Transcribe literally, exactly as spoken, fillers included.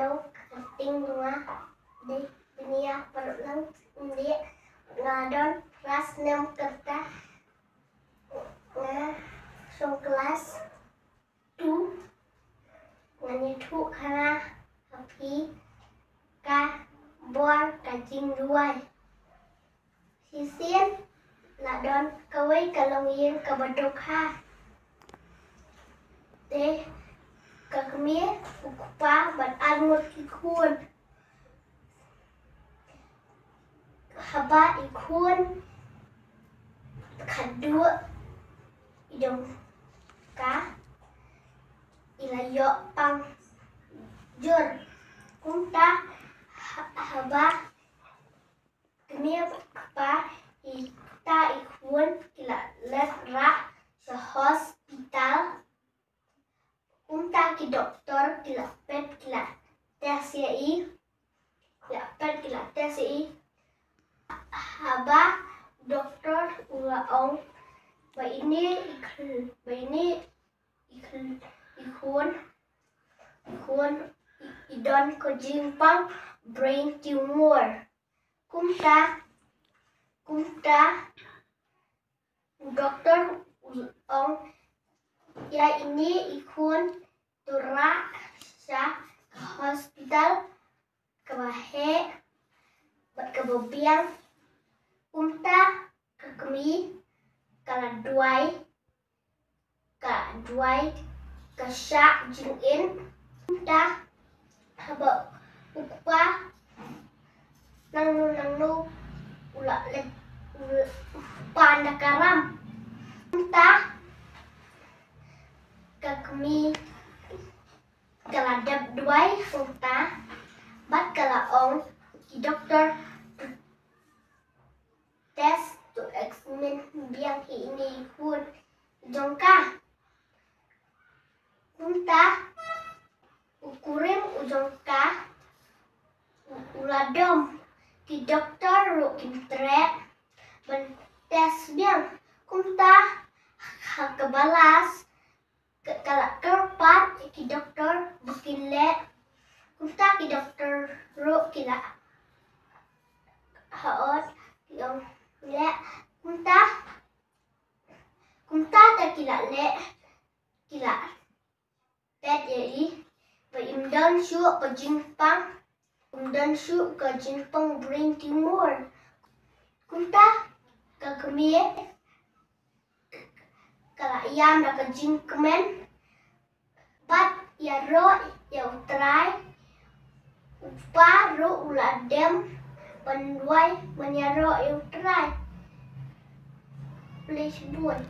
Kyrteng nga dei Benia Paralangdiah, nga don phra snem kata, nga shong klas two. Ngan ïathuh ha phi ka bor ka jingduwai. Shisien la don kawei ka longïing kaba duk ha. Te ka kmie, u kpa bad arngut ki khun. Haba i khun khatduh i dong ka, i la ïoh pang jur. Kumta ha-, haba kmie kpa, i kta i khun ki la leit rah sha hospital. Kumta ki doktor ki la peit ki la test ïa i. Ki la peit ki la test ïa i. Haba doktor u la ong ba ine i khun, ba ine i khun, i khun, i khun i, i don ka jingpang brain tumor. Kumta, kumta u doktor u ong ïa ine i khun to rah sha ka hospital kaba heh bad kaba biang. Kumta ka kmie ka la duwai, ka duwai ka shah jingim. Kumta haba u kpa nangno nangno u la leit, u la pan da ka ram. Kumta ka kmie ka la dep duwai kumta bad ka la ong ki doktor to test, to examine biang hi ine i khun jong ka. Kumta u kurim u jong ka u, u la dom, ki doktor ruh kim treh ban test biang. Kumta ha kaba last ka, ka la kyrpad ïa ki doktor ba kin leh. Kumta ki doktor ruh ki la hot, ki ong leh. Kumta, kumta te ki la leh, ki la peit ïa i ba im don shuh ka jingpang, im don shuh ka jingpang brain tumor. Kumta ka kmie ka la ïam da ka jingkmen bad ïaroh ïa U Trai. U kpa ruh u la dem ban duwai ban ïaroh ïa U Trai. Khublei shibun.